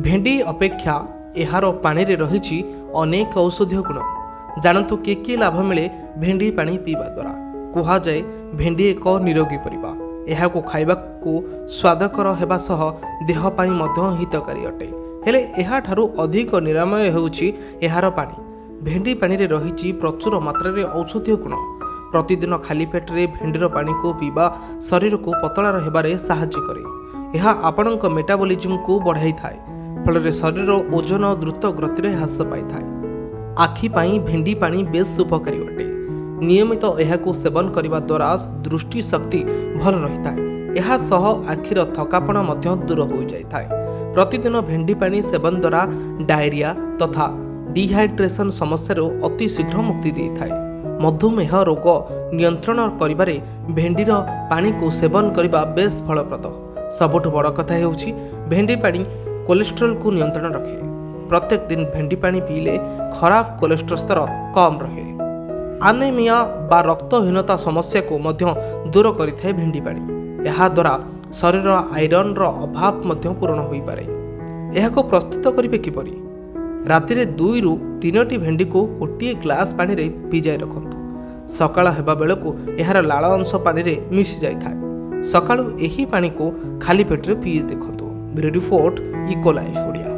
ଭେଣ୍ଡି ଅପେକ୍ଷା ଏହାର ପାଣିରେ ରହିଛି ଅନେକ ଔଷଧୀୟ ଗୁଣ। ଜାଣନ୍ତୁ କି କି ଲାଭ ମିଳେ ଭେଣ୍ଡି ପାଣି ପିଇବା ଦ୍ୱାରା। କୁହାଯାଏ, ଭେଣ୍ଡି ଏକ ନିରୋଗୀ ପରିବା। ଏହାକୁ ଖାଇବାକୁ ସ୍ୱାଦକର ହେବା ସହ ଦେହ ପାଇଁ ମଧ୍ୟ ହିତକାରୀ ଅଟେ। ହେଲେ ଏହାଠାରୁ ଅଧିକ ନିରାମୟ ହେଉଛି ଏହାର ପାଣି। ଭେଣ୍ଡି ପାଣିରେ ରହିଛି ପ୍ରଚୁର ମାତ୍ରାରେ ଔଷଧୀୟ ଗୁଣ। ପ୍ରତିଦିନ ଖାଲି ପେଟରେ ଭେଣ୍ଡିର ପାଣିକୁ ପିଇବା ଶରୀରକୁ ପତଳା ହେବାରେ ସାହାଯ୍ୟ କରେ। ଏହା ଆପଣଙ୍କ ମେଟାବଲିଜିମକୁ ବଢ଼ାଇଥାଏ, ଫଳରେ ଶରୀରର ଓଜନ ଦ୍ରୁତ ଗତିରେ ହ୍ରାସ ପାଇଥାଏ। ଆଖି ପାଇଁ ଭେଣ୍ଡି ପାଣି ବେଶ୍ ଉପକାରୀ ଅଟେ। ନିୟମିତ ଏହାକୁ ସେବନ କରିବା ଦ୍ୱାରା ଦୃଷ୍ଟି ଶକ୍ତି ଭଲ ରହିଥାଏ। ଏହା ସହ ଆଖିର ଥକାପଣ ମଧ୍ୟ ଦୂର ହୋଇଯାଇଥାଏ। ପ୍ରତିଦିନ ଭେଣ୍ଡି ପାଣି ସେବନ ଦ୍ୱାରା ଡାଇରିଆ ତଥା ଡିହାଇଡ୍ରେସନ୍ ସମସ୍ୟାରୁ ଅତି ଶୀଘ୍ର ମୁକ୍ତି ଦେଇଥାଏ। ମଧୁମେହ ରୋଗ ନିୟନ୍ତ୍ରଣ କରିବାରେ ଭେଣ୍ଡିର ପାଣିକୁ ସେବନ କରିବା ବେଶ୍ ଫଳପ୍ରଦ। ସବୁଠୁ ବଡ଼ କଥା ହେଉଛି, ଭେଣ୍ଡି ପାଣି କୋଲେଷ୍ଟ୍ରଲକୁ ନିୟନ୍ତ୍ରଣ ରଖେ। ପ୍ରତ୍ୟେକ ଦିନ ଭେଣ୍ଡି ପାଣି ପିଇଲେ ଖରାପ କୋଲେଷ୍ଟ୍ରଲ ସ୍ତର କମ୍ ରହେ। ଆନେମିଆ ବା ରକ୍ତହୀନତା ସମସ୍ୟାକୁ ମଧ୍ୟ ଦୂର କରିଥାଏ ଭେଣ୍ଡି ପାଣି। ଏହାଦ୍ୱାରା ଶରୀରର ଆଇରନ୍ର ଅଭାବ ମଧ୍ୟ ପୂରଣ ହୋଇପାରେ। ଏହାକୁ ପ୍ରସ୍ତୁତ କରିବେ କିପରି? ରାତିରେ 2ରୁ 3ଟି ଭେଣ୍ଡିକୁ 1 ଗ୍ଲାସ୍ ପାଣିରେ ଭିଜାଇ ରଖନ୍ତୁ। ସକାଳ ହେବା ବେଳକୁ ଏହାର ଲାଳ ଅଂଶ ପାଣିରେ ମିଶି ଯାଇଥାଏ। ସକାଳୁ ଏହି ପାଣିକୁ ଖାଲି ପେଟରେ ପିଇ ଦେଖନ୍ତୁ। Bureau report, eco life Odia.